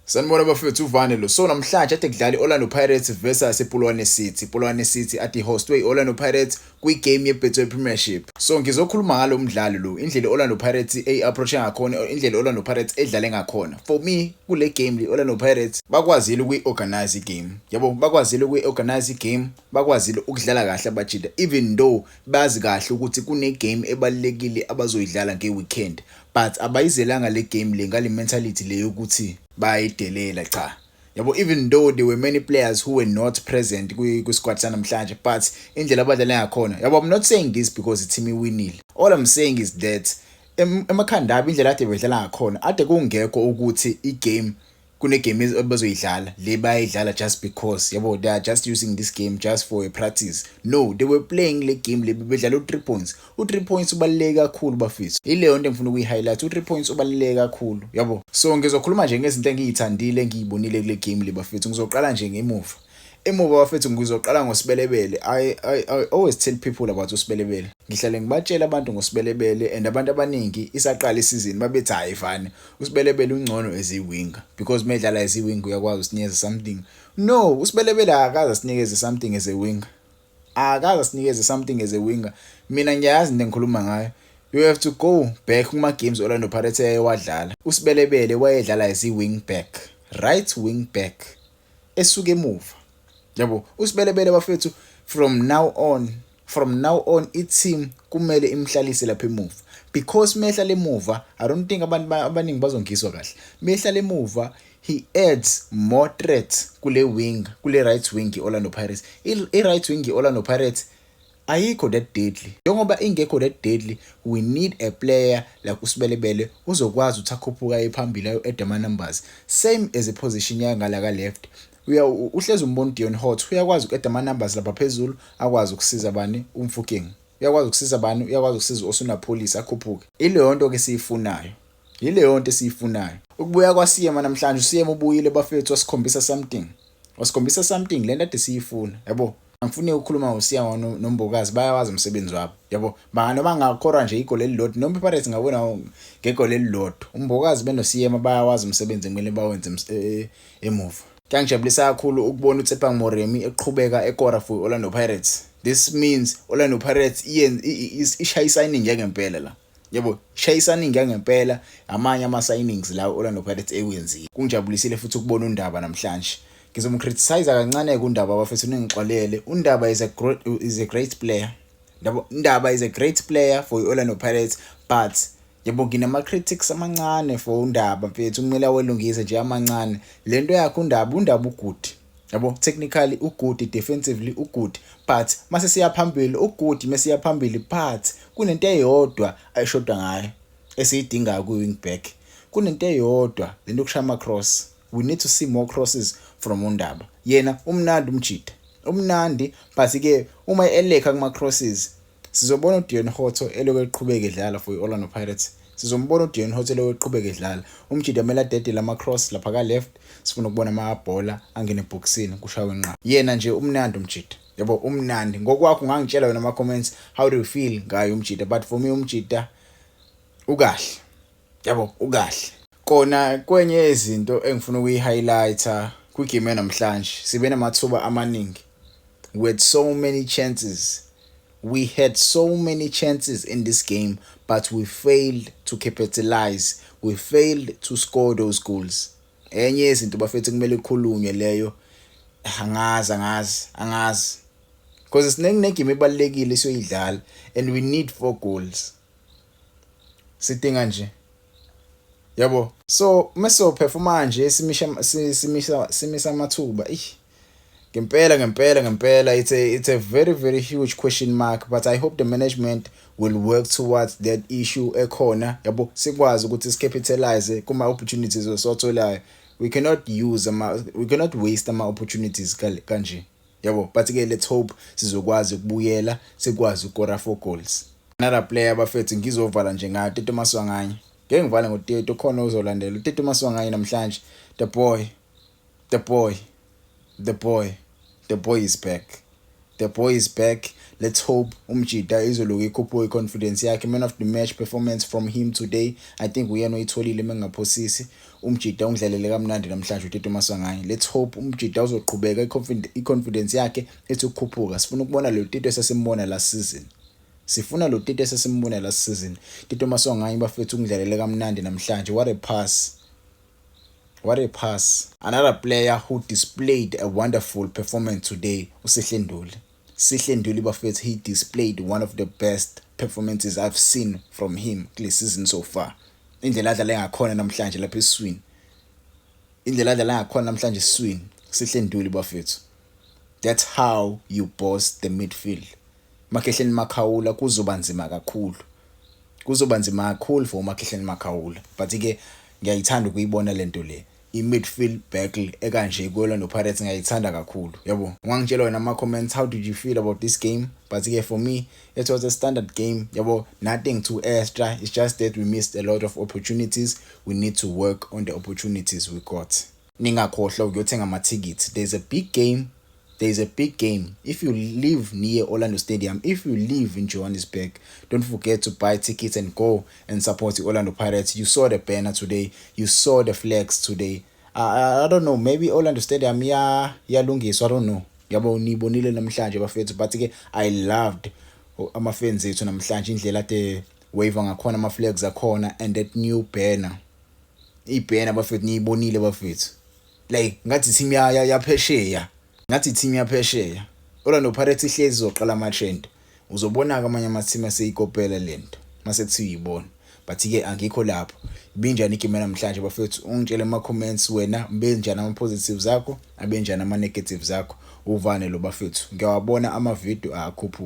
Sanibona bafethu, uvane lo. So namhlanje ade kudlala i-Orlando Pirates versus iPolokwane City. IPolokwane City ade hostwe i-Orlando Pirates kwi-game ye-Betway Premiership. So ngizokhuluma ngalo mdlalo lo, indlela i-Orlando Pirates eyi-approach ngakhona, indlela i-Orlando Pirates edlale ngakhona. For me, kule game le, Orlando Pirates bakwazile ukuyi-organize igame. Yabo, bakwazile ukuyi-organize igame, bakwazile ukudlala kahle abajida, even though bazi kahle ukuthi kune game ebalulekile abazoyidlala nge-weekend, but abayizelanga le game le ngale mentality le yokuthi bayayidelela, cha. Yabo, even though there were many players who were not present kwi-squad sanamhlanje, but indlela abadlala ngakhona, yabo, I'm not saying this because i-team iwinile. All I'm saying is that emakhanda abo, indlela ade bedlala ngakhona, ade kungekho ukuthi igame, kune-game abazoyidlala le, bayayidlala just because, yabo, they are just using this game just for a practice. No, they were playing le game le, bedlala u-3 points. U-3 points ubaluleke kakhulu, bafethu. Ileyo nto engifuna ukuyi-highlight, u-3 points ubaluleke kakhulu, yabo. So ngizokhuluma nje ngezinto engiyithandile, engiyibonile kule game le, bafethu. Ngizoqala nje ngemuva. Emuva, bafethu, ngizoqala ngoSebelebele. I always tell people about uSebelebele. Ngihlale ngibatshela abantu ngoSebelebele, and abantu abaningi isaqala isizini babethi, "Hayi fane, uSebelebele ungcono as i-winger because medlala as i-winger uyakwazi usinikeza something." No, uSebelebele akaze asinikeze something as a winger, akaze asinikeze something as a winger. Mina ngiyazi into engikhuluma ngayo. You have to go back kuma games Orlando Pirates eyayiwadlala. USebelebele wayedlala as i-wing back, right wing back, esuka emuva, yabo. USebelebele, bafethu, from now on i-team kumele imhlalise lapha emuva, because mehlala emuva, I don't think abantu abaningi bazongizwa kahle, mehlala emuva he adds more threat kule wing, kule right wing i-Orlando Pirates. I-right wing i-Orlando Pirates ayikho that deadly. Njengoba ingekho that deadly, we need a player like uSebelebele uzokwazi ukuthi akhuphuka phambili, ayo-add ama-numbers, same as i-position yangala ka-left. Uya uhlezi umbona uDeon Hotto uyakwazi uku-add ama-numbers lapha phezulu, akwazi ukusiza bani, uMofokeng, uyakwazi ukusiza bani, uyakwazi ukusiza u-Oswin Appollis akhuphuke. Ileyo nto ke esiyifunayo, yileyo nto esiyifunayo. Ukubuya kwaSeema namhlanje, uSeema ubuyile, bafethu, wasikhombisa something, wasikhombisa something lento ade siyifuna, yabo. Angifuni ukukhuluma ngoSeema noMbokazi, bayawazi umsebenzi wabo, yabo. Noma ngakora nje igoli elilodwa, noma iPirates ngabona ngegoli elilodwa, uMbokazi benoSeema bayawazi umsebenzi ekumele bawenze emuva. Kuyangijabulisa kakhulu ukubona uTshepang Moremi eqhubeka ekora for Orlando Pirates. This means Orlando Pirates ishaya i-signing yangempela la, yabo, ishaya i-signing yangempela. Amanye ama-signings la Orlando Pirates ewenzile. Kungijabulisile futhi ukubona uNdaba namhlanje. Ngizomcriticize kancane kuNdaba, bafethu, ningixolele. uNdaba is a great player, yabo. Ndaba is a great player for i-Orlando Pirates, but yabo, nginama critics amancane for uNdaba, mfethu, kumele awelungise nje amancane lento yakhe uNdaba. uNdaba ugood, yabo, technically ugood, defensively ugood, but mase siya phambili ugood, mase phambili, but kunento eyodwa ayishoda ngayo esiyidingayo ku wing back. Kunento eyodwa, lento yokushaya ama cross. We need to see more crosses from uNdaba. Yena umnandi umjida, umnandi, but ke uma eleka kuma crosses, sizobona uDeon Hotto elokhu eqhubeka edlala for iOrlando Pirates. Sizombona uDeon Hotto elokhu eqhubeka edlala. Umjida kumele adedele ama cross lapha ka left. Sifuna ukubona amabhola angene ebhokisini, kushawe inqaba. Yena nje umnandi umjida, yabo, umnandi. Ngokwakho ungangitshela wena ama comments, how do you feel ngayo umjida? But for me, umjida ukahle, yabo, ukahle. Kona kwenye izinto engifuna ukuyi-highlighta kwigame namhlanje, sibe namathuba amaningi. We had so many chances. We had so many chances in this game, but we failed to capitalize. We failed to score those goals. Enye yezinto, bafethu, kumele ikhulunywe leyo. Angazi, angazi, angazi, because sinegame ebalulekile siyoyidlala and we need four goals. Sidinga nje, yabo. So mase performa nje, simisha, simisa, simisa amathuba, ih, ngempela, ngempela, ngempela, it's a very, very huge question mark. But I hope the management will work towards that issue ekhona, yabo, sikwazi ukuthi sicapitalize kuma opportunities esiwatholayo. We cannot waste ama opportunities kanje, yabo. But ke let's hope sizokwazi ukubuyela, sikwazi ukukora four goals. Another player, bafethu, ngizovala nje ngayo, Tito Maswanganyi. Ngeke ngivale ngoTito, khona uzolandela uTito Maswanganyi namhlanje. The boy, the boy, the boy, the boy is back, the boy is back. Let's hope umjida izoloku ikhuphuka i-confidence yakhe. Man of the match performance from him today, I think uyena oyitholile mengingaphosisi. Umjida ungidlalele kamnandi namhlanje uTito Maswanganyi. Let's hope umjida uzoqhubeka, i-confidence yakhe ethi ukukhuphuka. Sifuna ukubona lo Tito esasimbona last season. Sifuna lo Tito esasimbona last season. Tito Maswanganyi, bafethu, ungidlalele kamnandi namhlanje. What a pass. What a pass. Another player who displayed a wonderful performance today, uSihle Nduli. Sihle Nduli, bafethu, he displayed one of the best performances I've seen from him kule season so far. Indlela adlale ngakhona namhlanje lapha esiswini. Indlela adlala ngakhona namhlanje esiswini. Sihle Nduli, bafethu. That's how you boss the midfield. Makhehleni Makhawula kuzoba nzima kakhulu. Kuzoba nzima kakhulu for uMakhehleni Makhawula. But ke ngiyayithanda ukuyibona lento le. I-midfield battle ekanje ku-Orlando Pirates ngiyayithanda kakhulu, yabo. Ungangitshela wena ama-comments, how did you feel about this game? But ke for me it was a standard game, yabo, nothing too extra. It's just that we missed a lot of opportunities. We need to work on the opportunities we got. Ningakhohlwa ukuyothenga amathikithi. There's a big game. There's a big game. If you live near Orlando Stadium, if you live in Johannesburg, don't forget to buy tickets and go and support the Orlando Pirates. You saw the banner today. You saw the flags today. I don't know, maybe Orlando Stadium ya yalungiswa, I don't know. Yabo, nibonile namhlanje, bafethu, but ke I loved ama-fans ethu namhlanje, indlela ade wave ngakhona ama flags akhona and that new banner. I-banner, bafethu, niyibonile, bafethu. Like ngathi team ya yaphesheya. Ngathi team yaphesheya. Orlando Pirates ihlezi izoqala ama-trend. Uzobona-ke amanye ama-team aseyikopela lento mase kuthiwa uyibona. But ke angikho lapho. Ibinjani igame namhlanje, bafethu? Ungitshele ama-comments wena, benjani ama-positives akho, abenjani ama-negatives akho. Uvane lo, bafethu. Ngiyawabona ama-video akhuphuka.